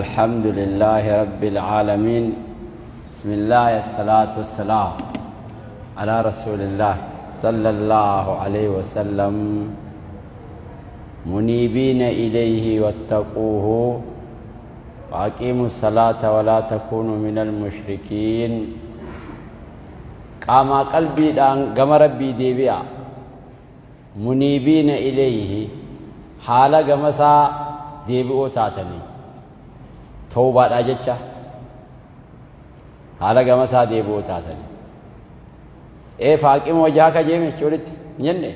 الحمد لله رب العالمين. بسم الله الصلاة والسلام على رسول الله صلى الله عليه وسلم. منيبين إليه واتقوه وأقيموا الصلاة ولا تكونوا من المشركين. قام قلبي دان قام ربي ديبيا منيبين إليه حال قمسا ديبئو تاتني توبة أجتشا حال قمسا ديبئو تاتني إيه فاقم وجهك جيمي شورت نجنة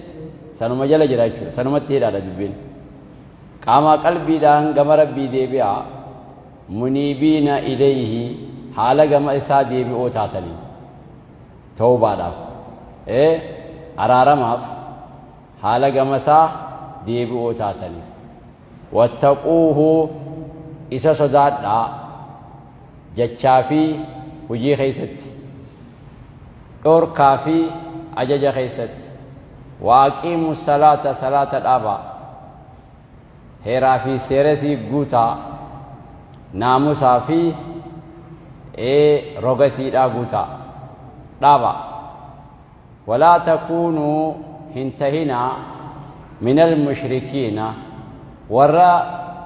سنما جل جراجو سنما تيرا دبين قام قلبي دان قام ربي ديبيا منيبين إليه حال قمسا ديبئو تاتني توبة داف إيه أرارماف حال قمسا ديبئو تاتني واتقوه إسا صدادنا جتشافي وجي خيست أوركافي أجج خيست وأقيموا الصلاة صلاة الأبا هيرافي سيرسي قوتا ناموسا في إيه رغسي دا قوتا دابا ولا تكونوا هنتهنا من المشركين ورا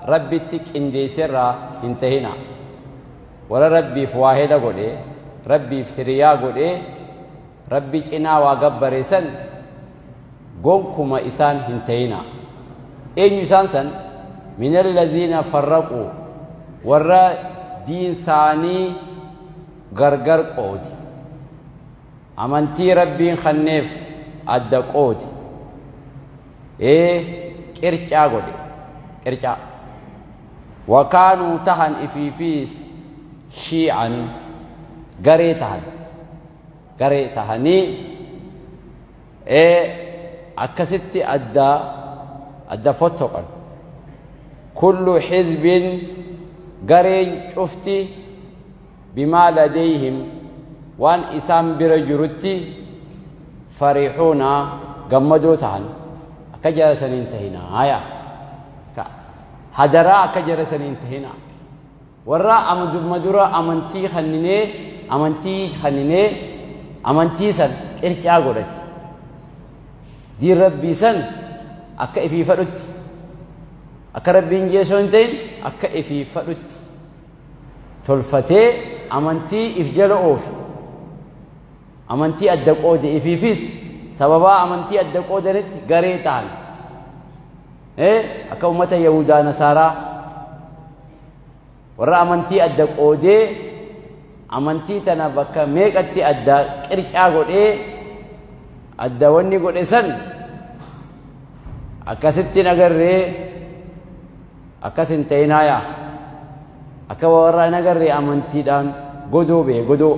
ربي تك اندي سرا انتهينا ورا ربي فواهدا قولي ربي فريا قولي ربي كنا وقبر سن قومكما إسان انتهينا إن يسان سن من الذين فرقوا ورا دين ثاني غرغر قود أمنتي ربي خنف أدى قود إيه كرچا قولي كرچا وكانوا تهن إفيفيس شيعا غري تهن غري تهني إيه أكستي أدى أدى فتوقا كل حزب غري شفتي بما لديهم وان إسام برجرتي فرحونا غمدو تهن أكجرسن انتهينا آيا هدرا أكجرسن انتهينا ورا أمدرا أمنتي خنيني أمنتي خنيني أمنتي سن إرجع قرتي دي ربي سن أكا في فرد أكا ربي إنجيسون تين أكا في فرد تلفتي أمنتي إفجل أوف أمنتي أدق أودي إفي فيس سببا أمنتي أدق أودي نت غريتان إيه أكا أمة يهودا نصارى ورا أمنتي أدق أودي أمنتي تنا بكا ميك أتي أدى كريك أقول إيه أدى وني قول إسن أكا ستين أقري أكا سنتين آيا أكا ورا نقري أمنتي دان قدو بي قدو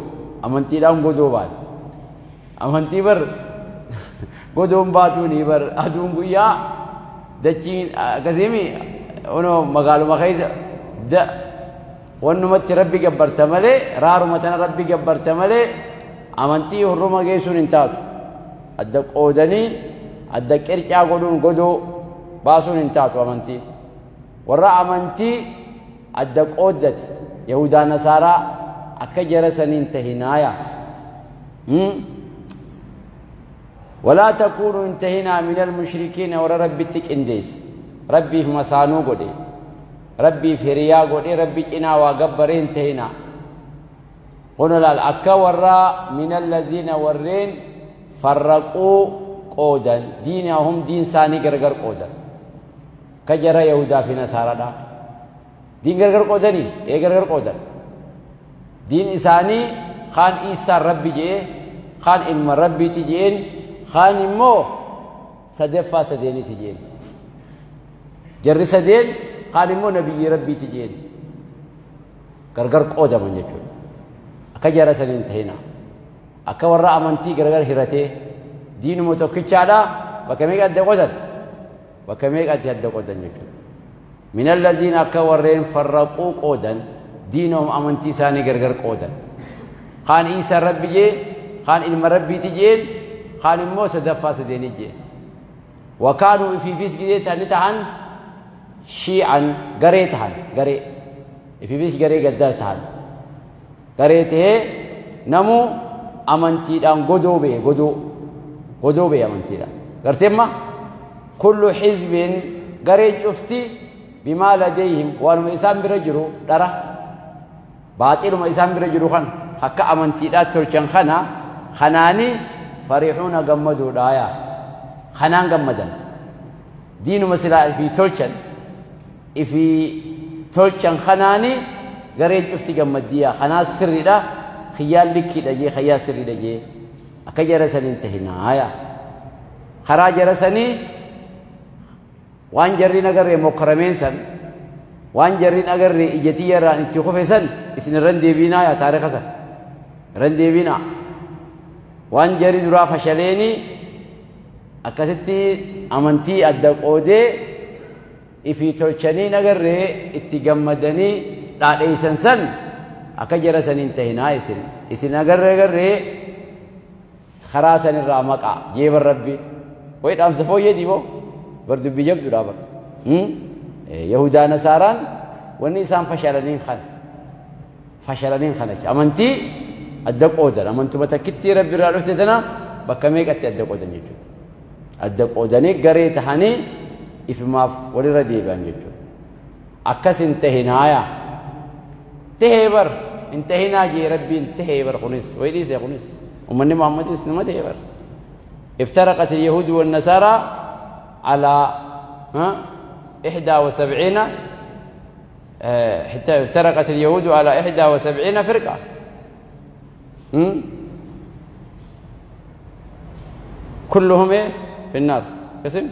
أمنتي دان قدو بان أمنتي بر قدو باتوني بر أدون قويا دچين كزيمي اونو مقالو مخيز د ونمت ربي جبرت ملي رارو متن ربي جبرت ملي امنتي هرما جيسون انتات ادك اودني ادك ارجع قدون قدو باسون انتات امنتي ورا امنتي ادك اودت يهودا نصارى اكجر سنين تهنايا ولا تكونوا انتهينا من المشركين ورا ربي تك انديس ربي في مسانو قدي ربي في ريا قدي ربي كنا وقبر انتهينا قلنا الأكا ورا من الذين ورين فرقوا قودا دينهم دين ثاني غرغر قودا كجرى يهودا في نصارى دا دين غرغر قودني ايه غرغر قودا دين إساني خان إيسا ربي جي خان إلما ربي تجين خان مو صدفة سديني تجين جر سدين خان مو نبي ربي تجين غرغر قودا من يجون أكجر سنين تهينا أكورا أمنتي غرغر هرتي دين متوكيتشادا بكميك أدى قودا بكميك أدى قودا يجون من الذين أكورين فرقوا قودا دينهم أمنتي ثاني غرغر قودا خان إيسا ربي جي خان إلما ربي تجين خان موسى دفا سديني جي وكانوا في فيس جديد تهن شيعا غري تهن غري Ifiifis garee gaddaa ta'an. Garee tahee namuu amantiidhaan godoo ba'e godoo godoo ba'e amantiidhaan. Garteemma kullu xizbiin gareen cufti bimaa ladayhim waanuma isaan bira jiru dhara baaxiluma isaan bira jiru kan akka amantiidhaa tolchan kana kanaani fariixuuna gammaduudhaaya kanaan gammadan diinuma silaa ifii tolchan ifii tolchan kanaani gareen cufti gammaddiyaa kanaa sirriidha kiyyaan likkiidha jee kiyyaa sirriidha jee akka jara saniin tahinaaya karaa jara sanii waan jarriin agarree mokkarameen san waan jarriin agarree ijatiyya irraan itti kufe san isin irran deebiinaa yaa taarika san irran deebiinaa waan jarri duraa fashaleeni akkasitti amantii adda qoodee ifii tolchanii agarree itti gammadanii dhaadheeysan san akka jara saniin tahinaa isin isin agarree agarree karaa san irraa maqaa jeeban rabbi wayi dhaamsa fooyyee diiboo bar dubbii jabduudha bar yahudaa nasaaraan wanni isaan fashalaniin kana fashalaniin kana amantii adda qoodan amantuma takkittii rabbi irraa dhufte tana bakka meeqatti adda qoodan jechuudha adda qoodanii garee tahanii ifumaaf walirra deebi'an jechuudha akkas hin tahinaaya tahee bar hin tahinaa jee rabbiin tahee bar kunis wayi dhiise kunis ummanni muhammadis nama tahee bar افترقت اليهود والنصارى على 71 حتى افترقت اليهود على 71 فرقة كلهم في النار قسم.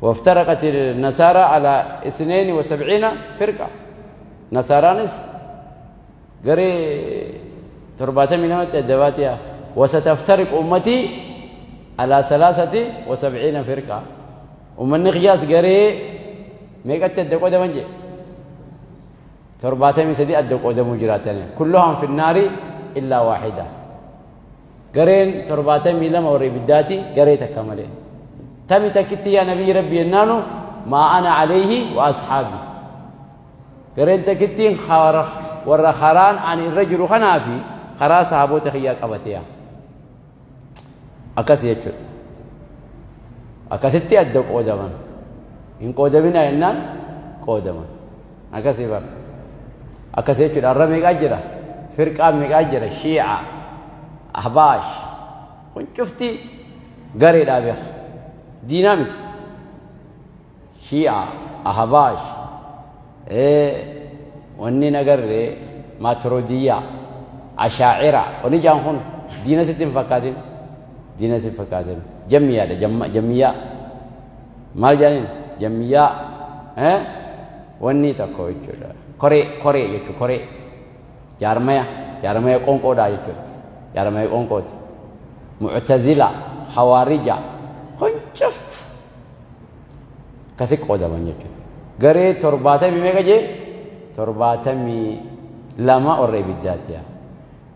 وافترقت النصارى على 72 فرقة نصارانس قري تربات من الدباتيا. وستفترق أمتي على 73 فرقة ومن قياس قري ميقات الدقودة منجي ترباتهم سدي الدقودة مجراتين كلهم في النار إلا واحدة. قرين ترباتهم لما وري بالداتي قريتك كمالين تمي تكتي يا نبي ربي النانو ما أنا عليه وأصحابي. قرين تكتين خارخ ورا خران عن الرجل خنافي خرا صحابو تخيا قبتيا أكاس يجو أكاستي أدق قودمان إن قودمنا إنان قودمان أكاس يبر أكاس يجو الرمي أجرة فرقة ميك أجرة شيعة أحباش ونشفتي قري لابخ ديناميت شيعة أحباش إيه وني نقري ماترودية أشاعرة ونجي أنخون دينا ستين فكاتين دينا ستين فكاتين جميع جميع مال جانين جميع ها وني تكو يجودا كوري كوري يجو كوري جارميا جارميا كونكو دا يجو جارميا كونكو معتزلة خوارجة خنشفت كسي قودا من يجو غري ترباته بميكا جي ترباته مي لما أوري بالذات يا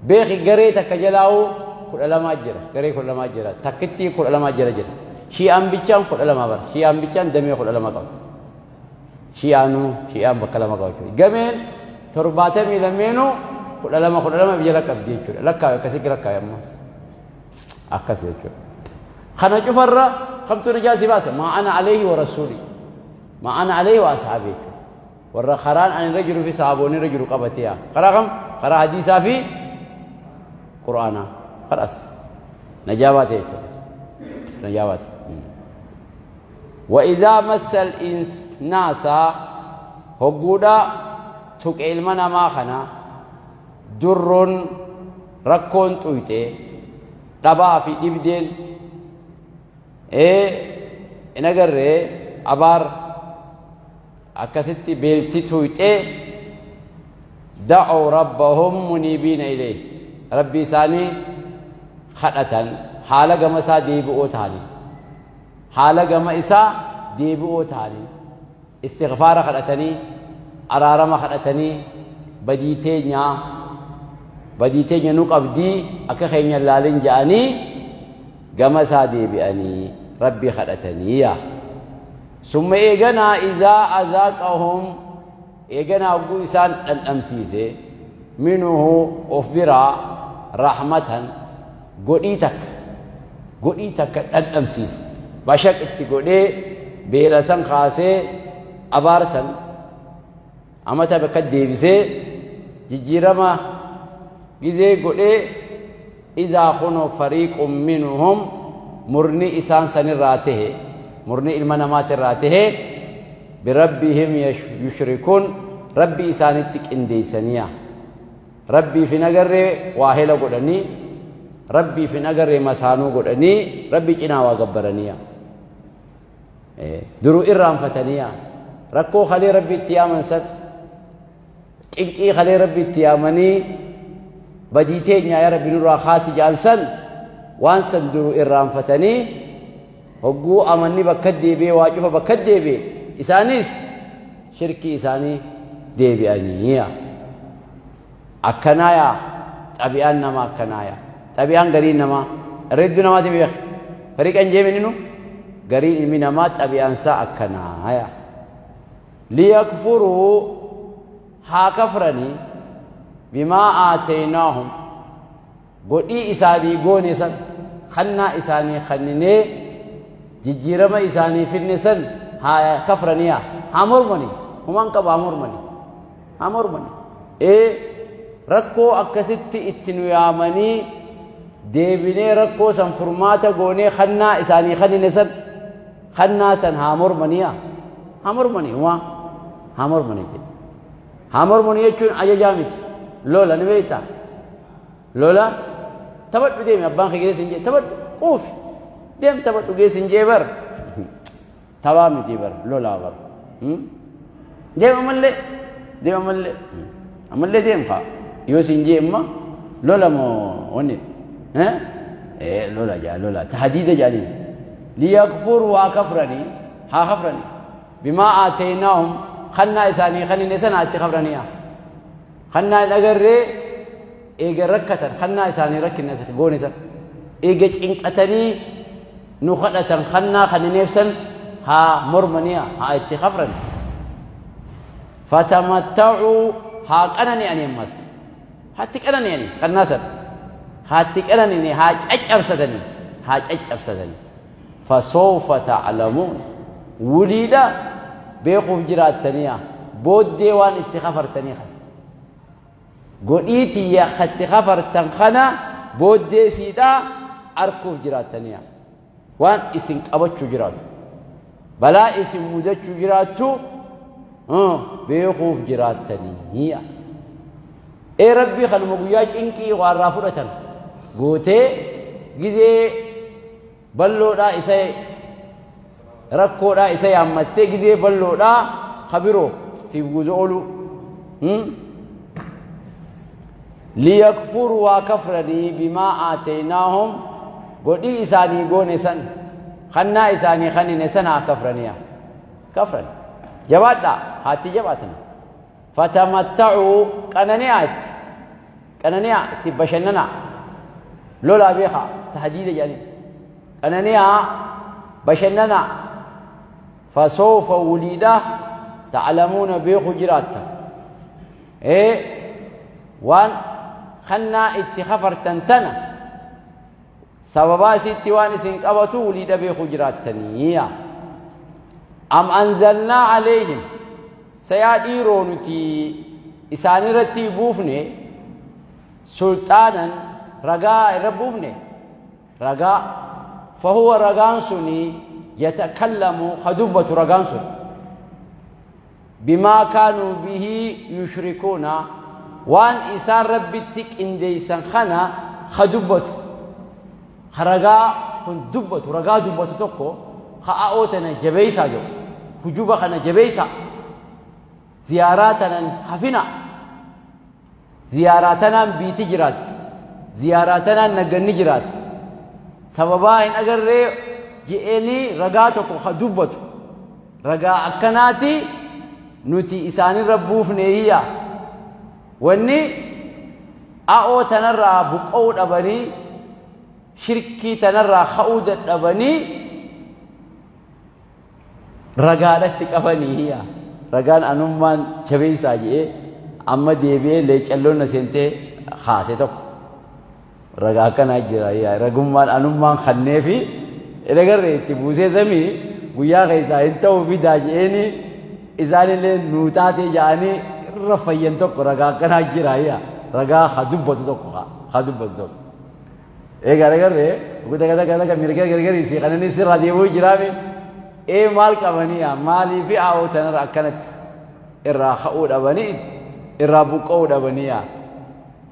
بيخي غري تكجلاو كل لما جرى غري كل لما جرى تكتي كل لما جرى جرى شيئا بيجان كل لما بر شيئا بيجان دمي كل لما قوت شيئانو شيئا بكلمة قوت جميل ترباته مي لمينو كل لما بيجلا كبدي جرى لكا كسي لكا يا ماس أكسي جرى خنا جفرة خمس رجال سباسة ما أنا عليه ورسولي ما أنا عليه وأصحابي ورا خران أن رجل في صحابوني رجل قبتيا خرا خرا حديثا في قرآن خلاص نجابات نجابات. وإذا مس الإنس هجودا تك علمنا ما خنا در ركون تويته ربا في إبدين إيه نجرة أبار أكستي بيلتي تويته دعوا ربهم منيبين إليه ربي ساني خطأ حالة جمسا ديبؤ تاني حالة جمسا ديبؤ تاني استغفار خطأتني أرارما خطأتني بديتينيا بديتينيا نوك أبدي أكخينيا لالين جاني جمسا ديبئني ربي خطأتني يا ثم إيجنا إذا أذاقهم Eeganaa hogguu isaan dhandhamsiise minhu of biraa rahmatan godhii takka godhii takka dhandhamsiise bashaq itti godhee beela san kaasee abaarsan amata bakka deebisee jijjiirama gizee godhee idaa kunoo fariiqun minhum murni isaan sanirraa tahe murni ilma namaatirraa tahe birabbihim yushrikuun rabbi isaanitti qindeeysaniya rabbiif hin agarree waa hela godhanii rabbiif hin agarree masaanuu godhanii rabbi cinaa waa gabbaraniya duruu irraanfataniya rakkoo kalee rabbi itti yaaman san cinqii kalee rabbi itti yaamanii badii teenya yaa rabbi nurraa kaasi ja'an san waan san duruu irraanfatanii hogguu amanni bakka deebi'ee waa cufa bakka deebi'e isaanis shirkii isaanii deebi'aniiya akkanaaya xabi'aan nama akkanaaya xabi'aan gariin namaa irra hedduu namaati beeka fariiqan jeemininu gariin ilmi namaa xabi'aansaa akkanaaya liyakfuruu haa kafranii bimaa aataynaahum godhii isaanii goone san kannaa isaanii kanninee jijjiirama isaanii finne san haa kafraniya haa mormanii humaan qaba haa mormanii haa mormanii ee rakkoo akkasitti itti nu yaamanii deebinee rakkoo san furmaata goonee kannaa isaanii kannine san kannaa san haa mormaniya haa mormanii humaa haa mormanii jedhe haa mormanii jechuun ajajaa miti lola ni beektaa lola taphadhu deemi abbaan kee geessin jee taphadhu quufi deem taphadhu geessin jee bar taphaa miti bar lolaa bar deem ammallee deem ammallee ammallee deem kaa yoo sin jee imma lola moo wanni lola jaa lola tahdiida jaaniin liyakfuruu haa kafranii haa kafranii bimaa aataynaahum kannaa isaanii kannine sana itti kafraniya kannaa hin agarree eega rakkatan kannaa isaanii rakkinne goone san eega cinqatanii nu kadhatan kannaa kannineef san haa mormaniya haa itti kafran fatamattacuu haa qanani'ani ammas haatti qanani'ani kannaa san haatti qanani'ani haa caccabsatanii haa caccabsatanii fasawfa ta'lamuun wuliidha beekuuf jiraattaniya booddee waan itti kafartanii kana godhii tiyya itti kafartan kana booddee siidhaa arkuuf jiraattaniya waan isin qabachuu jiraatu balaa isin mudachuu jiraattu beekuuf jiraattaniya ee rabbii kanuma guyyaa cinqii waa irraa fudhatan gootee gizee balloodhaa isa rakkoodhaa isa yaammattee gizee balloodhaa kabiroo tiif guuzo oolu liyakfuruu waa kafranii bimaa aataynaahum godhii isaanii goone san kannaa isaanii kannine san haa kafraniya kafran jabaadhaa haatti jabaatan fatamattacuu qanani'aa itti qanani'aa itti bashannanaa lolaa beekaa tahdiida jedhanii qanani'aa bashannanaa fasawfa wuliidha ta'lamuuna beeku jiraatta ee waan kannaa itti kafartan tana sababaa isitti waan isin qabatu wuliidha beeku jiraattaniiya am anzalnaa alayhim sayaa dhiiroo nuti isaanirratti buufne sulxaanan ragaa irra buufne ragaa fahuwa ragaan suni yatakallamu ka dubbatu ragaan sun bimaa kaanuu bihi yushrikuuna waan isaan rabbitti qindeeysan kana ka dubbatu ka ragaa kun dubbatu ragaa dubbatu tokko ka a'oo tana jabeeysaa jedhu hujuba kana jabeeysaa ziyaaraa tanan hafina ziyaaraa tanaan biiti jiraatti ziyaaraa tanaan nagganni jiraatti sababaa hin agarree je'eenii ragaa tokko ka dubbatu ragaa akkanaati nuti isaanirra buufneeyya wanni a'oo tanarraa buqqa'uu dhabanii shirkii tanarraa ka'uu dadhabanii ragaadhatti qabaniiyya Ragaan anummaan jabeessaa jedhee amma deebi'ee leecalloon na seentee kaase tokko. Ragaa akkanaa jira ragummaan anummaan kannee fi agarree itti buusee samii guyyaa keessaa hin ta'uu fidaa jedheeni isaanillee nuu taatee jedhanii irra fayyan tokko ragaa akkanaa jira ragaa ha dubbatu tokko ha dubbatu tokko. Egaa agarree takka takka takka mirga gargarii si kan inni sirra deemuu jiraame ee maal qabanii maalii fi aawoo tanarra akkanatti irraa ka'uu dhabanii irraa buqqa'uu dhabanii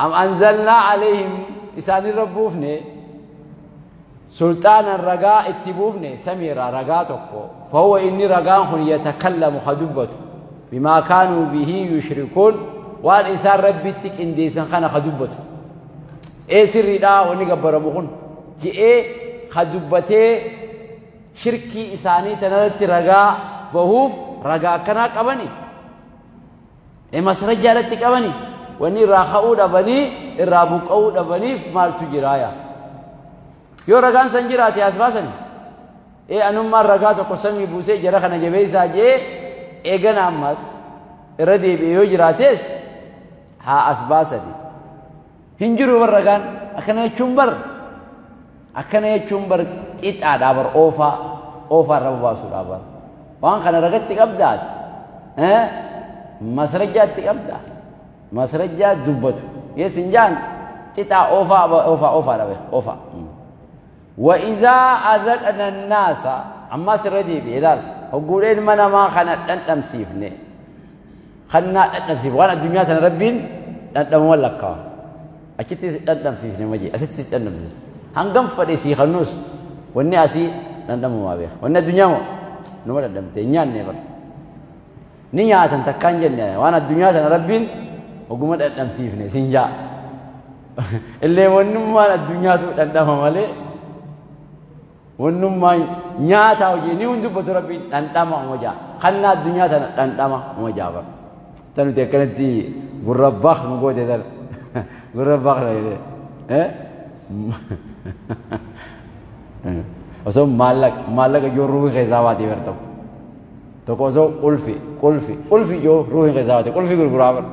am anzalnaa alayhim isaanirra buufne sulxaanan ragaa itti buufne samiirraa ragaa tokko fahuwa inni ragaan kun yatakallamu ka dubbatu bimaa kaanuu bihii yushrikuun waan isaan rabbitti qindeessan kana ka dubbatu ee sirriidhaa wanni gabbaramu kun je'ee ka dubbatee shirkii isaanii tanarratti ragaa bahuuf ragaa akkanaa qabani ee masrajaa irratti qabani wanni irraa ka'uu dhabanii irraa buqqa'uu dhabaniif maaltu jiraaya yoo ragaan san jiraate as baasani ee anummaan ragaa tokko samii buusee jara kana jabeessaa jee eegana ammas irra deebi'e yoo jiraates haa as baasani hin jiru bar ragaan akkana jechuun bar akkana jechuun bar xixaadhaa bar oofaa oofaa irra baasuudhaa bar waan kana ragatti qabdaati masrajjaatti qabdaa masrajjaa dubbatu yees hin jaan xixaa oofaa oofaa oofaa dhabe oofaa. وإذا أذقنا الناس أما سردي بإلال هقولين من ما خنا نمسيفني خنا نمسيف وانا الدنيا سنة ربين ندم ولا كا أكيد نمسيفني مجي أسيت نمسيف هنقم فريسي خنوس والني أسي ندم ما بيخ والني الدنيا مو نمر ندم تنيان نبر نيا تنتكان جنة وانا الدنيا سنة ربين وقوم نمسيفني سنجا اللي ونما الدنيا ندم مالي ونما نياتا وجي ني وندبت ربي دندما وجا خنا الدنيا دندما وجا بر تنو تكنتي غربخ نغودي دل غربخ لا osoo maallaqa yoo ruuhi keessaa baatee bar ta'u tokko osoo qulfi qulfi qulfi yoo ruuhi keessaa baatee qulfi gurguraa bar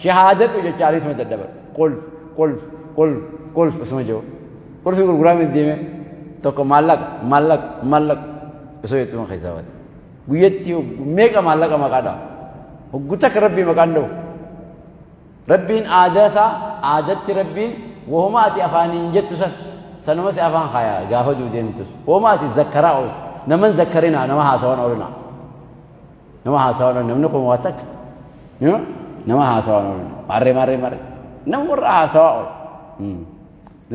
shahaadadhu jecha ariisuma daddabar qulfi qulfi qulfi qulfi osuma jiru qulfi gurguraa miti deeme tokko maallaqa maallaqa maallaqa osoo jettuma keessaa baate guyyatti meeqa maallaqa maqaa dha'a hoggu takka rabbii maqaan dha'u rabbiin aadaa isaa aadatti rabbiin wahuma ati afaaniin jettu san sanuma si afaan kaayaa gaafa duudee wahuma ati zakkaraa ooltu naman zakkarinaa nama haasawan ooluna nama haasawan ooluna namni kun waa takka nama haasawan ooluna marree marree marree nama warra haasawaa oolu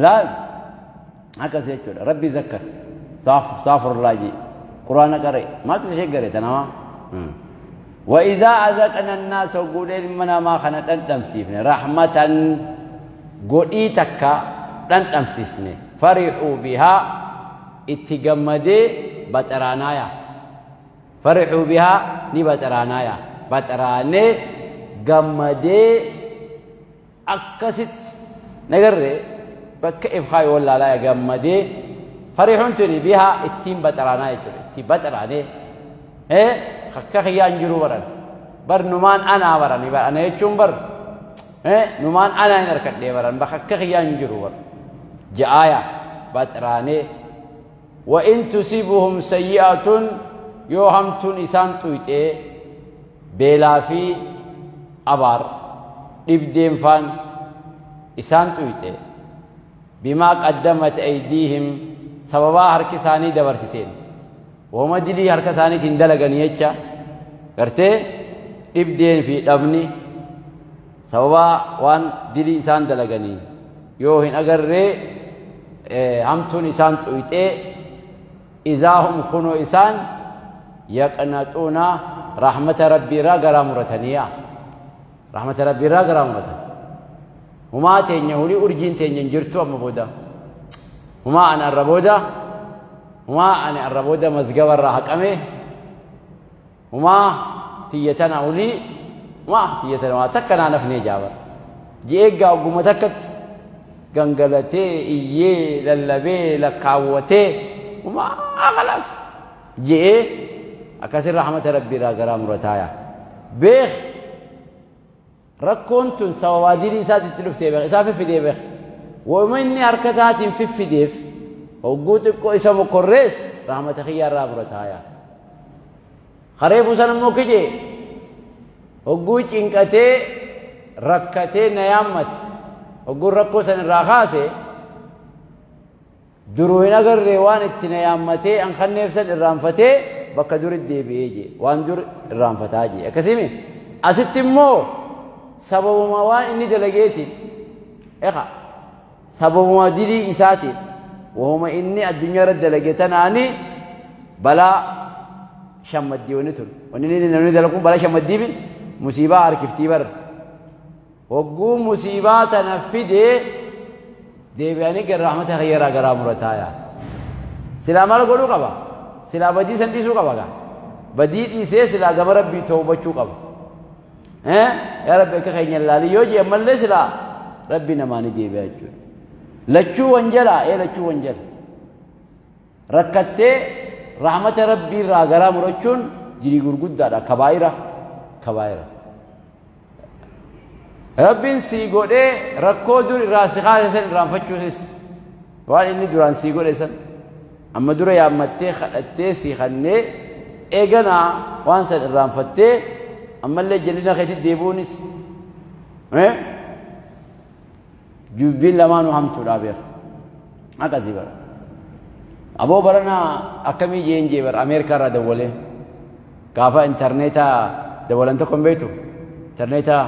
laal akkas jechuudha rabbi zakkar saafurlaa jee quraana qaree maaltu ishee garee tanamaa وإذا أذقنا الناس قولين من ما خنا دندمسيفني رحمة قولي تكا دندمسيفني فرحوا بها اتجمدي بترانايا فرحوا بها ني بترانايا بتراني جمدي أكست نقري بكيف خاي ولا لا جمدي فرحون تني بها التيم بترانايا التيم بتراني إيه خكخي أنجرو بران بر نمان أنا بران يبقى أنا يجوم بر إيه نمان أنا نركض لي بران بخكخي أنجرو بر جايا بتراني وإن تصيبهم سيئة يوهمتون إسان تويته بلا في أبار إبدين فان إسان تويته بما قدمت أيديهم سببا هركساني دبرستين وما دلي هركساني تندلقني يتشا قرتي إبدين في دبني سببا وان دلي إسان دلقني يوهن أقري همتون إسان تويته إذا هم خنو إسان يقنطون رحمة ربي را غرامرتنيا رحمة ربي را غرامرتن وما تنيا هولي أرجين تنيا جرتو أما بودا وما أنا الربودا وما أنا الربودا مزجور راح كمه وما تيتنا هولي ما تيتنا ما تكنا نفني جابر جيجا وقومتكت غنغلتي إيه للبي لكاوتي وما خلاص جي أكثر رحمة ربي را غرام رتايا Beek rakkoon tun sababaa dilii isaatitti dhuftee beek isaa fiffidee beek. Wama inni harka isaatiin fiffideef hogguu xiqqoo isa mokorrees rahmata kiyya irraa murataa yaa. Kareefu san immoo kijee hogguu cinqatee rakkatee na yaammate hogguun rakkoo san irraa kaase duruu hin agarree waan itti na yaammatee an kanneef san irraanfatee bakka duri deebi'ee jee waan dur irraanfataa jee akkasimi asitti immoo sababuma waan inni dalageetiin eqa sababuma dilii isaatiin wahuma inni addunyaa irra dalage tanaani balaa shammaddii wanni tun wanni inni namni dalaguun balaa shammaddiibi musiibaa harkiftii bara hogguu musiibaa tana fidee deebi'anii gara rahmata khayyaraa garaa murataa yaa silaa maal godhuu qaba silaa badii san dhiisuu qaba gaa badii dhiisee silaa gama rabbii toobachuu qaba yaa rabbi akka keenya ilaalii yoo jee ammallee silaa rabbi namaa ni deebi'a jechuudha lachuu wanjalaa lachuu wanjala rakkattee rahmata rabbii irraa garaa murachuun jirii gurguddaadha kabaa'ira kabaa'ira Rabbiin sii godhee rakkoo dur irraa si kaase san irraanfachuusis waan inni duraan sii godhe san amma dura yaammattee kadhattee sii kannee eeganaa waan san irraanfattee ammallee jal'ina keetti deebi'uunis jubbiin lamaanuu hamtuudhaa beeka akkasii bara aboo baranaa akkamii jeen jee bara Ameerikaa irraa dawwalee gaafa intarneetaa dawwalan tokko hin beektu intarneetaa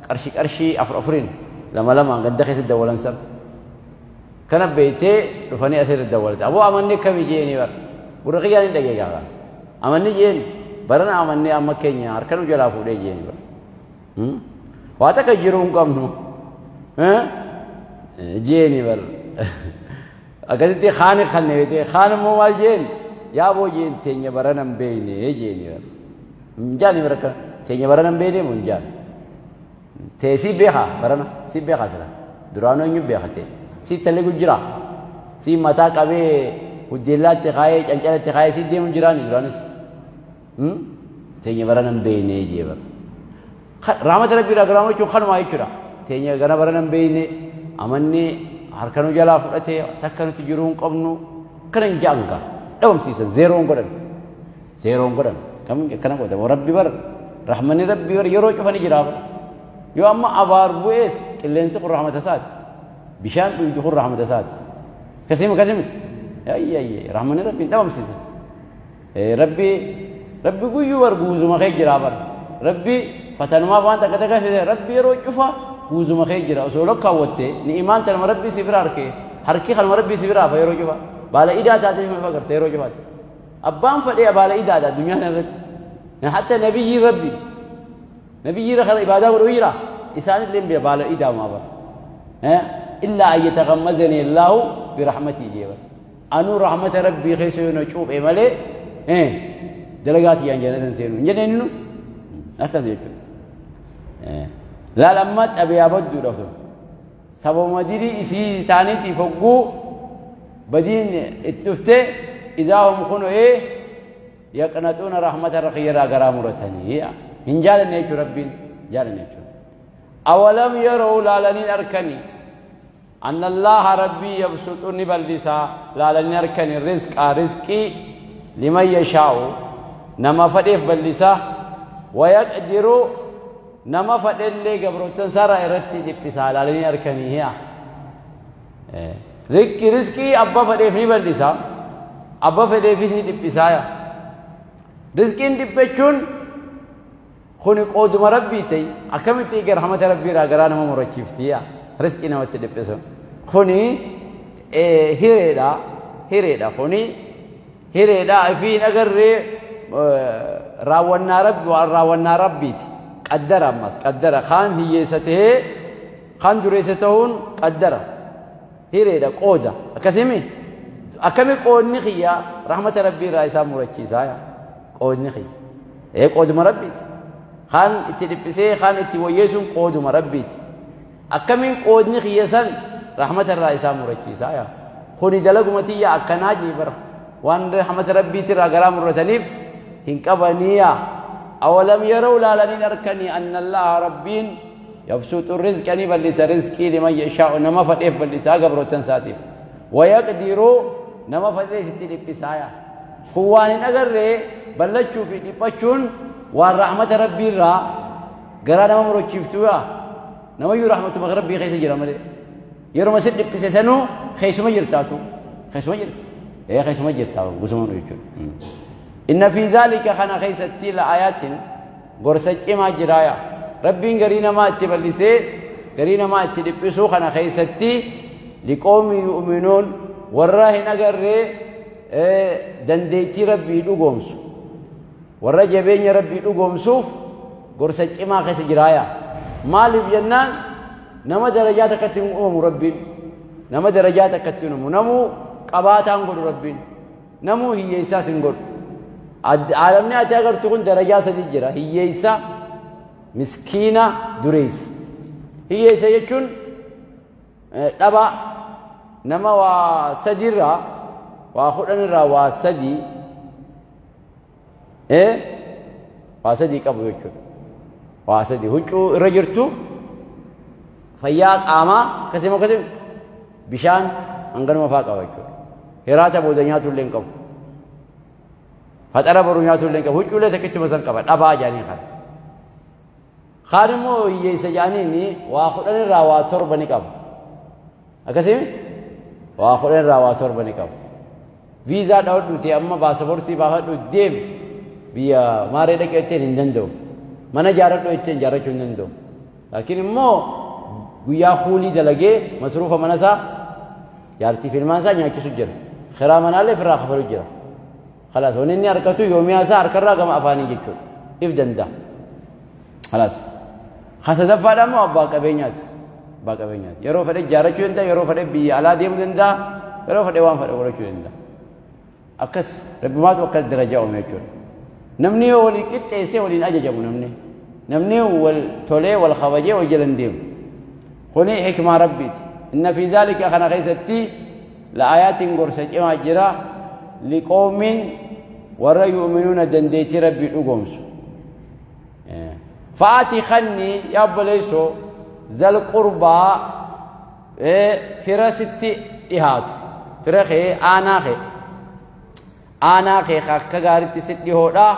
qarshii qarshii afur afuriin lama lamaan ganda keessatti dawwalan san kana beektee dhufanii asirra dawwalate aboo amanni akkamii jeeni bara gurra kiyyaan hin dhagee gaafa amanni jeen barana amanni amma keenya harka nu jalaa fuudhee jeeni bara waa takka jiruu hin qabnu jeeni bara akkasitti kaani kanne beektee kaan immoo maal jeen yaa boo jeen teenya barana hin beekne jeeni bara hin jaani bara akkana teenya barana hin beekne moo hin jaani tee si beekaa barana si beekaa sila duraanuu eenyu beeka tee si talligu jira si mataa qabee huddeellaatti kaayee cancalatti kaayee si deemu jiraani duraanis teenya barana hin beekne jee bara rahmata rabbii irraa garaa jechuun kanumaa jechuudha teenya gara barana hin beekne amanni harka nu jalaa fudhatee takka nuti jiruu hin qabnu kana hin ja'an gaa dhabamsiisan zeeroon godhan zeeroon godhan akkana godhan rabbi bar rahmanni rabbi bar yeroo cufani jiraa bara yoo amma abaar bu'ees qilleensi kun rahmata isaati bishaan dhuydu kun rahmata isaati akkasii akkasii miti ayyi ayyi rahmanni rabbi hin dhabamsiisan rabbi rabbi guyyuu bar guuzuma kee jiraa bar rabbi fatanumaaf waan takka takka fide rabbi yeroo cufa guuzuma kee jira osoo lokkaawwatte ni imaan tanuma rabbi si bira harkee harki kanuma rabbi si bira hafa yeroo cufa baala idaa taatee si agarta yeroo cufaati abbaan fadhee baala idaadha addunyaa kana irratti hatta nabiyyi rabbi nabiyyi irra kana ibaadaa godhu jira isaanillee hin baala idaa maa bara illaa an yataghammazani allaahu birahmatii jee bara anuu rahmata rabbii keessa yoo na cuuphe malee dalagaa tiyyaan jannatan seenu hin jenneen nu akkas jechuudha. Laal amma xabiyaa badduudha sun sababuma dilii isii isaaniitiif hogguu badiin itti dhufte idaa hum kunu'ee yaqnaxuuna rahmata kiyyarraa garaa muratanii hin jaalanne jechuudha rabbiin jaalanne jechuudha. Awalam yeroo laalaniin arkanii أن الله ربي يبسط نبلسا لا لنركن الرزق رزقي لمن يشاء نما فديف بلسا ويقدر نما فديل لي قبروتن سارة رفتي دبسا لا لنركني هي رزقي أبا فديف نبلسا أبا فديف ندبسا رزقين دبچون خوني قودم ربي تي أكمتي رحمة ربي را غرانا مرچفتيا رزقي نمت دبسو خوني هيريدا هيريدا خوني هيريدا في نغر راونا رب وراونا ربيت قدر أمس قدر خان هي سته خان دريستهون قدر هيريدا قودا أكسمي أكمي قودني خيا رحمة ربي رئيسا مرچيسا قودني خي إيه قود مربيت خان اتدبسي خان اتويسون قود مربيت أكمن قودني خيسان رحمة الرئيسة مرچيسا يا خوني دلقمتي يا أكناجي بر وان رحمة ربي ترى غرام الرتنيف هنكبنيا أولم يروا لالنين أركني أن الله ربين يبسط الرزق أني بلس رزقي لمن يشاء نما فتيف بلس قبر تنساتيف ويقدر نما فتيف تلبسايا خوان أجر بلتشو في دبتشون والرحمة ربي را قرانا ما مرتشفتوا نما يو رحمة ربي خيس جرا ملي يرو ما سد دبسسنو خيس ما جرتاتو خيس ما جرت إيه خيس ما جرتاتو قسمون يجون إن في ذلك خنا خيس التيل آيات غرسة ما جرايا ربي قرينا ما تبلسي قرينا ما تلبسو خنا خيس التي لقوم يؤمنون والراهن أجري دنديتي ربي لقومسو والرجبين ربي لقومسوف غرسة ما خيس جرايا مالف جنان نما درجاتك تنقوم ربي نما درجاتك تنمو نمو قباتان قول ربي نمو هي إساس قول عالمنا أتاقر تكون درجات سدجرة هي إسا مسكينة دريس هي إسا يكون لبا نما وسدرة وخدنرا وسدي إيه وسدي كبو يكون وسدي هجو رجرتو فياق آما كسمو كسم بشان أنغنو فاقا ويكون هراتا بودنياتو لينكم فترى برونياتو لينكم هجو لتكتو مسن قبل أبا جاني خان خانمو يسجانيني واخدنرا وتربني قب أكسم واخدنرا وتربني قب فيزا داود أما باسبورتي باخدو ديم بيا ماري دكتين هندندو mana jaaradhu ittiin jaarachuu hin danda'u. Laakiin immoo guyyaa fuulii dalagee masruufa mana isaa jaartii filmaan isaa nyaachisu jira. Kiraa manaallee firraa kafalu jira. Khalaas wanni inni harkatu yoomiyaa isaa harkarraa gama afaanii jechuudha. If danda'a. Khalaas. Kasadaffaadha immoo abbaa qabeenyaati. Abbaa qabeenyaati. Yeroo fedhe jaarachuu danda'a, yeroo fedhe biyya alaa deemuu danda'a, yeroo fedhe waan fedhe godhachuu danda'a. Akkas rabbimaatu akkas darajaa uume jechuudha. Namni yoo walii qixxeessee waliin ajajamu namni. Namni wal tolee wal kabajee wal jalan deemu. Kuni hikmaa rabbiiti. Inna fi dhaalika kana keessatti la'aayaatiin gorsa cimaa jira liqoomin warra yu'minuuna dandeettii rabbii dhugoomsu. Fa'aati kanni yaa obboleessoo zal qurbaa fira sitti dhihaatu. Fira kee aanaa kee. Aanaa kee akka gaariitti si dhihoodha.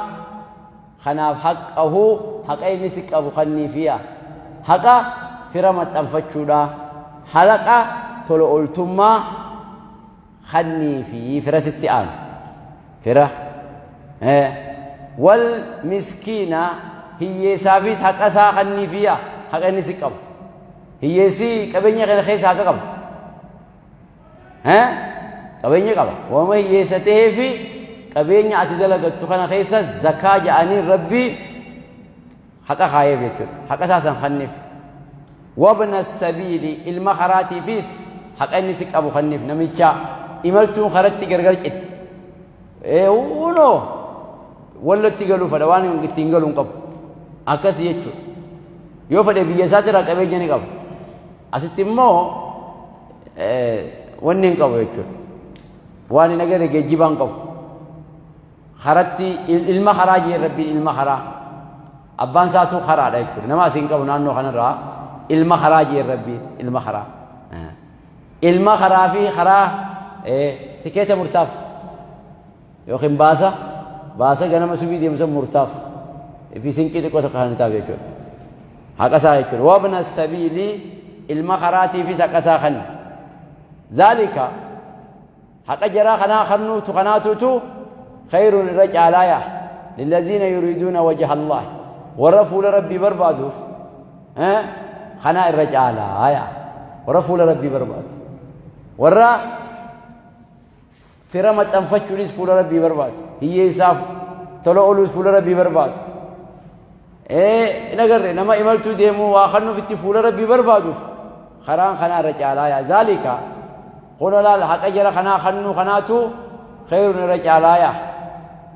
Kanaaf haqqahu haqa inni si qabu kanniifiya. Haqa fira maxxanfachuudha. Halaqa tola ooltummaa kanniifi fira sitti aanu. Fira. Wal miskiina hiyyeessaafis haqa isaa kanniifiya. Haqa inni si qabu. Hiyyeessi qabeenya kana keessa haqa qaba. Qabeenya qaba. Waama hiyyeessa ta'eefi qabeenya ati dalagattu kana keessa zakaa ja'anii rabbii haqa kaayeef jechuudha. Haqa isaa san kanniif. Wabna sabiili ilma karaatiifis haqa inni si qabu kanniif namicha imaltuun karatti gargar citti. Unoo wallatti galuu fedha waan ittiin galuu hin qabu. Akkas jechuudha. Yoo fedhe biyya isaatirraa qabeenya ni qaba. Asitti immoo wanni hin qabu jechuudha. Waan hin agarre geejjibaa hin qabu. Karatti ilma karaa jee rabbiin ilma karaa. Abbaan isaatuu karaadha jechuudha. Nama asiin qabu naannoo kanarraa ilma karaa jee rabbiin ilma karaa. Ilma karaa fi karaa tikeeta murtaaf yookiin baasa baasa ganama subii deemsa murtaaf fi sinqii xiqqoo tokko kan taaf jechuudha. Haqa isaa jechuudha. Wabna sabiili ilma karaatii fi haqa isaa kan. Zaalika haqa jaraa kanaa kannuutu kanaatutu خير الرجالايا للذين يريدون وجه الله ورفوا لربي بربادوف خناء الرجالايا ورفوا لربي برباد ورا فرمت أنفتشوليس فول ربي برباد هي إساف تلو فول ربي برباد إيه نقر نما إملتو ديمو وآخرنو في فول ربي بربادوف خران خناء الرجالايا ذلك قلنا لا الحق أجر خنا خنو خناتو خير الرجالايا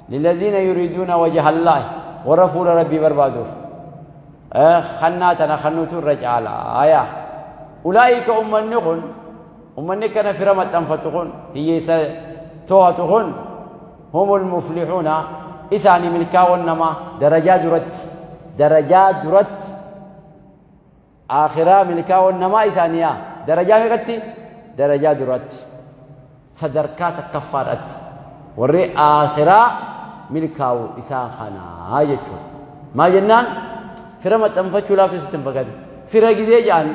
للذين يريدون وجه الله ورفوا لربي بربادوف خناتنا خنوت الرجال آية أولئك أمنكن أمنكن فرمت أنفتخن هي توهتخن هم المفلحون isaanii milkaa'oon namaa darajaa duratti darajaa duratti aakhiraa milkaa'oon namaa isaanii yaa darajaa meeqatti darajaa duratti sadarkaa takkaffaadhatti warri aakhiraa milkaa'u isaan kanaa jechuudha. Maal jennaan fira maxxanfachuu laaftu sitti hin fakkaate. Fira gidee jedhan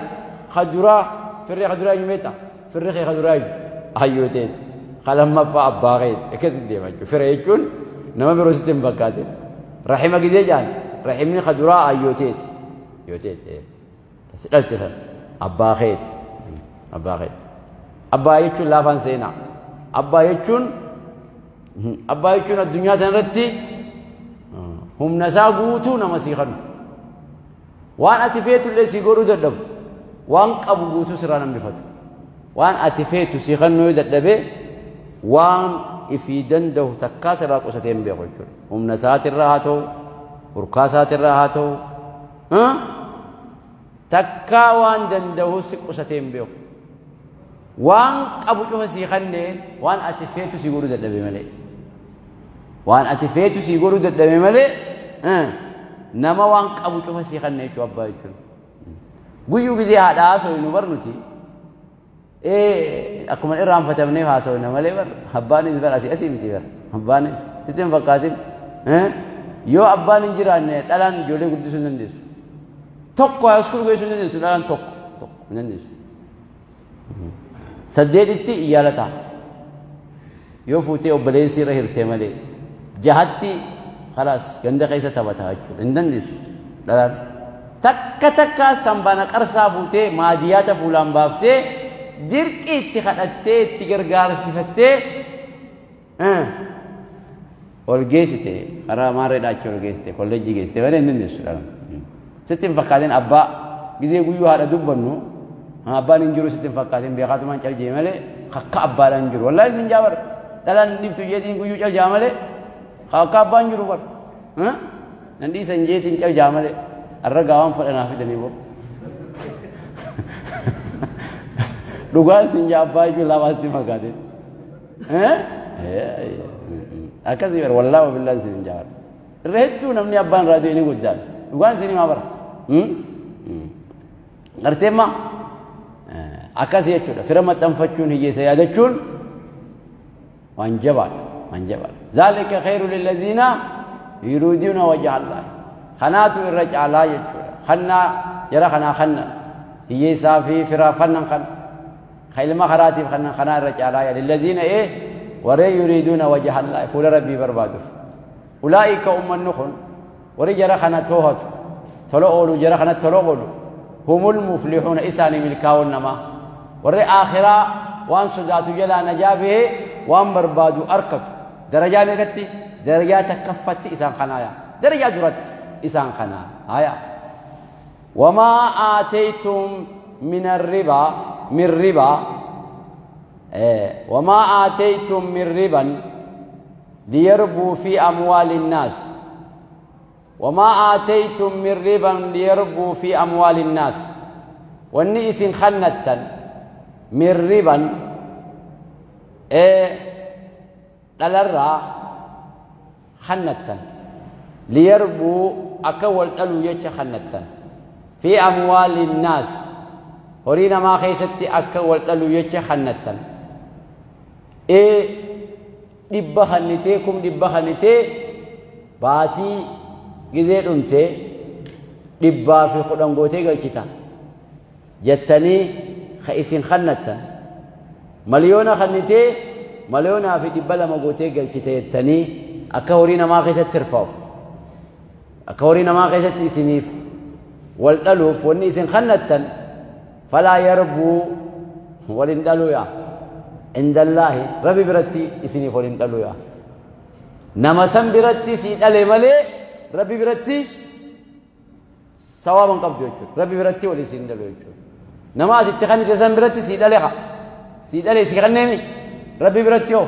kaduraa firri kaduraa eenyu beektaa? Firri kee kaduraa eenyu? Hayyoo teeti. Kalammaffaa abbaa keeti. Akkasitti deema jechuudha. Fira jechuun nama biroo sitti hin fakkaatin. Rahima gidee jedhan rahimni kaduraa hayyoo teeti. Yoo teeti. Si dhalte san abbaa keeti. Abbaa keeti. Abbaa jechuun laafaan seenaa. Abbaa jechuun addunyaa tanarratti humna isaa guutuu nama sii kennu. Waan ati feetullee sii godhuu dadhabu. Waan qabu guutuu sirraa nambifatu. Waan ati feetu sii kennuu yoo dadhabee waan ifii danda'u takkaa sirraa qusatee hin beeku jechuudha. Humna isaatirraa haa ta'u, urkaa isaatirraa haa ta'u, takkaa waan danda'u si qusatee hin beeku. Waan qabu cufa sii kennee waan ati feetu sii godhuu dadhabe malee. Waan ati feetu sii godhuu dadhabe malee nama waan qabu cufa sii kenne jechuudha abbaa jechuudha. Guyyuu gizee haadha haasofnu bar nuti akkuma irraanfatamneef haasofna malee bar abbaanis bar asii asii miti bar abbaanis sitti hin fakkaatin yoo abbaan hin jiraanne dhalaan ijoollee guddisuu hin dandeessu. Tokko haaskuul geessuu hin dandeessu dhalaan tokko tokko hin dandeessu. Saddeetitti iyyaala ta'a. Yoo fuutee obboleessi irra hirtee malee jahatti خلاص ganda keessa taphataa jechuudha hin dandeessu dhalaan. Takka takka sanbaana qarsaa fuutee maadiyaata fuulaan baaftee dirqii itti kadhattee itti gargaarsifattee ol geessite karaa maarreedhaa achi ol geessite kolleejjii geessite malee hin dandeessu dhalaan. Sitti hin fakkaatin abbaa gizee guyyuu haadha dubbannu abbaan hin jiru sitti hin fakkaatin beekaatumaan caljee malee kakka abbaadhaan hin jiru wallaahi isin jaabar dhalaan dhiftu jeetiin guyyuu caljaa malee kakka abbaan jiru bar nan dhiisan jeetiin caljaa malee arra gaawaan fadhanaa fidanii boo dhugaa isin jaa abbaa jechuun laafaatti fakkaatin akkasii bara wallaahi wabillaa isin jaabar irra hedduu namni abbaan irraa du'e ni guddaan dhugaan isin himaa bara garteemmaa akkasii jechuudha fira maxxanfachuun hiyyeessa yaadachuun waan jabaadha waan jabaadha. Zaalika khayru lillaziina yuriiduuna wajha Allah kanaatu irra caalaa jechuudha. Kannaa jara kanaa kannan hiyyeessaa fi firaaf kannan kana ka ilma karaatiif kannan kanaa irra caalaa yaa lillaziina warreen yuriiduuna wajha Allah fuula rabbii barbaaduuf. Ulaa'ika ummanni kun warri jara kana toohatu tola oolu jara kana tola oolu humul muflixuuna isaanii milkaa'oon namaa warri aakhiraa waan sodaatu jalaa najaa bahee waan barbaadu arkatu darajaa meeqatti darajaa takkaffatti isaan kanaa darajaa duratti isaan kanaa haya wamaa aataytum min arribaa min ribaa wamaa aataytum min riban liyarbuu fi amwaali nnaas وما آتيتم من ربا ليربوا في أموال الناس والنئس خنة من ربا للرا خنة ليربوا أكول ألو يتش خنة في أموال الناس هورينا ما خيستي أكول ألو يتش خنة دب خنتيكم دب خنتي باتي gizee dhumtee dhibbaa fi kudhan gootee galchita jettanii ka isin kannattan miliyoona kannitee miliyoonaa fi 200 gootee galchite jettanii akka horii namaa keessatti hirfa'u akka horii namaa keessatti isiniif wal dhaluuf wanni isin kannattan falaa yarbuu walin dhaluu yaa indallaahi rabbi biratti isiniif walin dhaluu yaa nama san biratti sii dhale malee rabbi biratti sawaaban qabdu jechuudha. Rabbi biratti walii siin dhalu jechuudha. Nama ati itti kannite san biratti sii dhale haa. Sii dhale si kanneemi. Rabbi biratti hoo.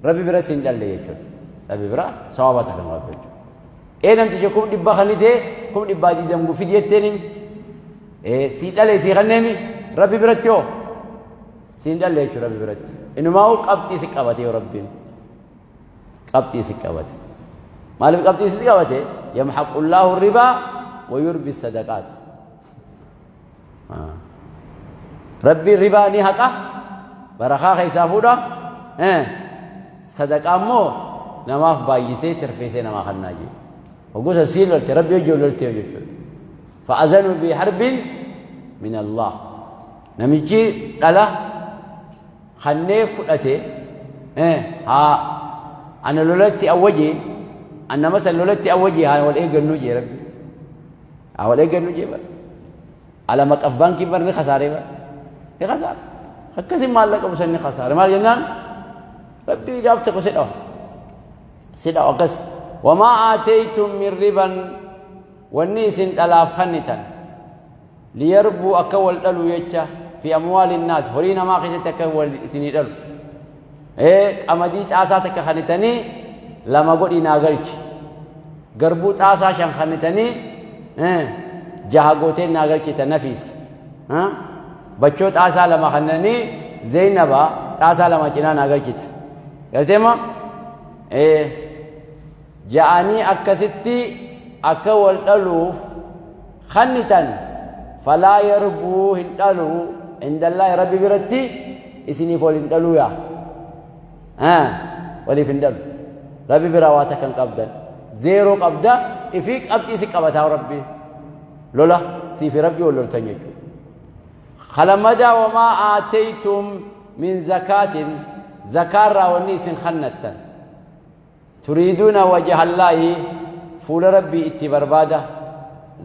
Rabbi bira siin dhalle jechuudha. Rabbi bira sawaaba takka qabdu jechuudha. Namtichi 100,000 kannitee 120,000 fidi jetteeni. Sii dhale si kanneemi. Rabbi biratti hoo. Siin dhalle jechuudha rabbi biratti. Inumaa qabxii si qabate yoo rabbiin. Qabxii si qabate. Maaliif qabxii isitti qabate? Yamhaqullaahu ribaa wa yurbi sadaqaat. Rabbiin ribaa ni haqa, barakaa keessaa fuudha, sadaqaa immoo namaaf baay'isee tirfeessee namaa kennaa jee. Hogguu sii lolte Rabbi hojii lolte jechuudha. Fa'azanuu bi harbin min Allah. Namichi dhala kannee fudhate haa ana lolatti awwajee an nama san lolatti awwajee haa wal eeggannuu jee Rabbi. Haa wal eeggannuu jee bara. Ala maqaf baankii bar ni kasaaree bara. Ni kasaare. Akkasii maallaqa buusan ni kasaare. Maal jennaan Rabbi gaaf tokko si dhawa. Si dhawa akkas. Wamaa aataytum min riban wanni isin dhalaaf kennitan liyarbuu akka wal dhalu jecha fi amwaali naas horii namaa keessatti akka wal isinii dhalu. Qamadii xaasaa takka kennitanii 2 godhii naa galchi. Garbuu xaasaa 5 kennitanii 6 gootee naa galchita nafiisa. Bachoo xaasaa 2 kennanii Zeynaba xaasaa 2 cinaa naa galchita. Galteema? Ja'anii akkasitti akka wal dhaluuf kennitan falaa yarbuu hin dhalu indallaahi Rabbi biratti isiniif wal hin dhaluu yaa. Waliif hin dhalu. Rabbi biraa waa takka hin qabdan. 0 qabda ifii qabxii si qabataa Rabbi. Lola siifi Rabbi wal loltan jechuudha. Khalamadaa wamaa aataytum min zakaatin zakaarraa wanni isin kennattan. Turiiduuna wajhallaahi fuula Rabbii itti barbaada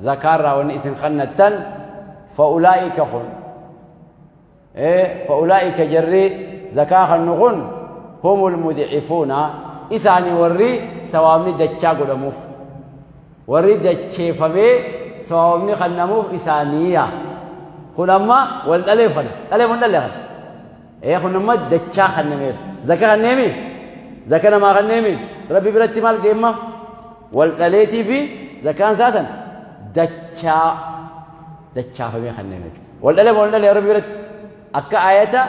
zakaarraa wanni isin kennattan fa'ulaa'ika kun fa'ulaa'ika jarri zakaa kennu kun humul mudcifuuna isaanii warri sawaabni dachaa godhamuuf warri dacheeffamee sawaabni kennamuuf isaaniiya. Kun amma wal dhaleef kana dhaleef hin dhalee kana kun amma dachaa kennameef zaka kenneemi zaka namaa kenneemi Rabbi biratti maal deemma wal dhaleetii fi zakaan saasan dachaa dachaafamee kennameef wal dhaleef wal dhalee Rabbi biratti akka ayata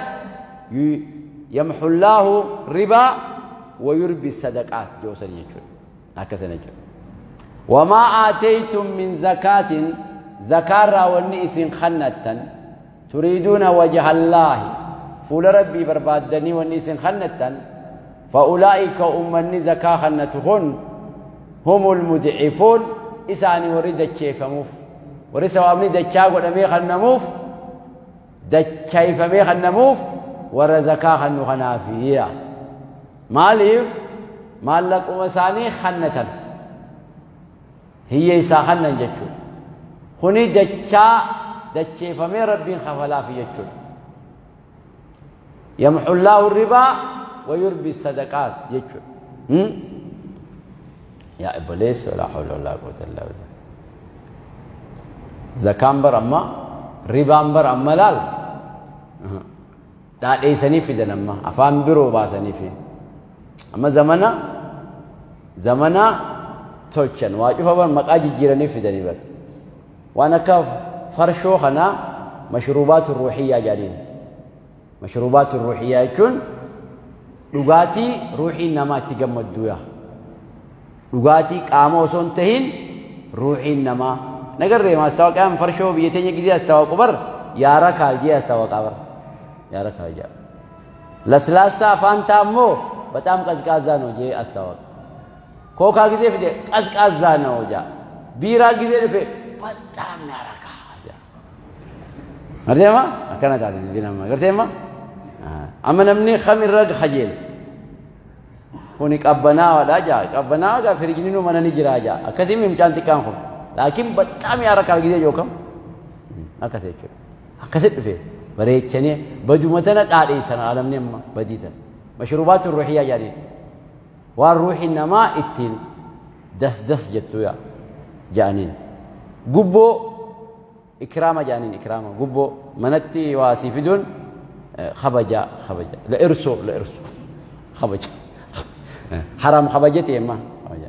yamhullaahu ribaa wa yurbi sadaqaat joosan jechuudha akkasana jechuudha. Wamaa aataytum min zakaatin zakaarraa wanni isin kennattan turiiduuna wajhallaahi fuula Rabbii barbaaddanii wanni isin kennattan fa'ulaa'ika ummanni zakaa kennatu kun humul mudcifuun isaanii warri dacheeffamuuf warri sawaabni dachaa godhamee kennamuuf dachaayfamee kennamuuf warra zakaa kennu kanaafiya. Maaliif maallaquma isaanii kennatan hiyyeessaa kennan jechuudha. Kuni dachaa dacheeffamee Rabbiin kafalaafi jechuudha. Yamhullaahu ribaa wa yurbi sadaqaat jechuudha. Yaa obboleessi walaa hawla walaa quwwata illaa billah. Zakaan bara amma ribaan bara amma laal dhaadheessanii fidan amma afaan biroo baasanii fi amma zamana tolchan waa cufa bar maqaa jijjiiranii fidanii bar waan akka farshoo kanaa mashruubaatu ruuxiyyaa jedhaniin. Mashruubaatu ruuxiyyaa jechuun dhugaatii ruuxiin namaa itti gammaddu yaa. Dhugaatii qaama osoo hin tahin ruuxiin namaa. Nagarree maastaawaqaan farshoo biyya teenya gizee astaawaqu bar yaara kaal jee astaawaqaa bar yaara kaal jee. Laslaassaa faantaa immoo በጣም ቀዝቃዛ ነው jee astaawaqa. Kookaa gizee fide ቀዝቃዛ ነው jaa. Biiraa gizee dhufe በጣም ያረካ jaa. Garteema akkana taate dubbiin amma garteema amma namni kamirra kajeelu kuni qabbanaawaadha jaa qabbanaawa gaa firiijni mana ni jira jaa akkasii mucaan xiqqaan kun laakiin በጣም ያረካል ጊዜ jookam akkas jechuudha akkasi dhufe bareechanii baduma tana dhaadheessan alamni amma badii tana mashruubaatu ruuxiyyaa jedhaniin waan ruuxi namaa ittiin das das jettu yaa jedhaniin gubboo ikraama jedhaniin ikraama gubboo manatti waa sii fiduun kabaja kabaja la irsoo la irsoo kabaja haram kabajate amma kabaja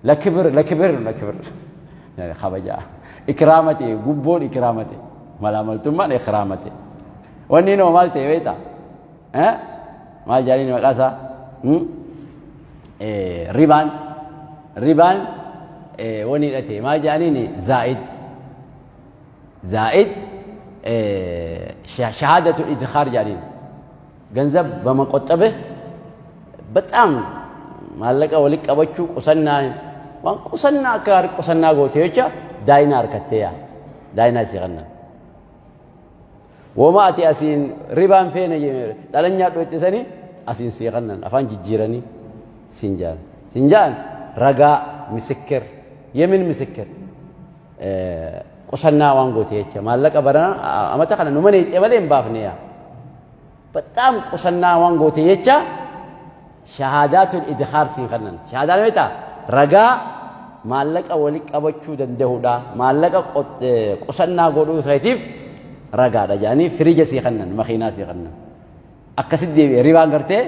la kibir la kibir la kibir kabaja ikraamate gubboon ikraamate malaamaltummaan ikraamate wanni noo maal ta'e beektaa maal jedhaniin maqaa isaa ribaan Ribaan wani hidhate maal jedhaniin zaa'id zaa'id shahaadatu idkhaar jedhaniin ገንዘብ በመቆጠብህ በጣም maallaqa walitti qabachuu qusannaa waan qusannaa akka gaarii qusannaa goote jecha daayinaa harkattee yaa daayinaa si kannan. Woma ati asiin ribaan feene dhalanyaa dhoottisanii asiin sii kannan afaan jijjiiranii siin jaan siin jaan ragaa ምስክር የምን ምስክር qusannaa waan goote jecha maallaqa barana amata kana numa neexxe malee hin baafne yaa በጣም qusannaa waan goote jecha shahaadaatul idkhaar siin kannan. Shahaadaan beektaa ragaa maallaqa walitti qabachuu danda'uudha, maallaqa qusannaa godhuu isaatiif ragaadha jedhanii firija sii kannan, makiinaa sii kannan. Akkasitti deebi'e ribaan gartee.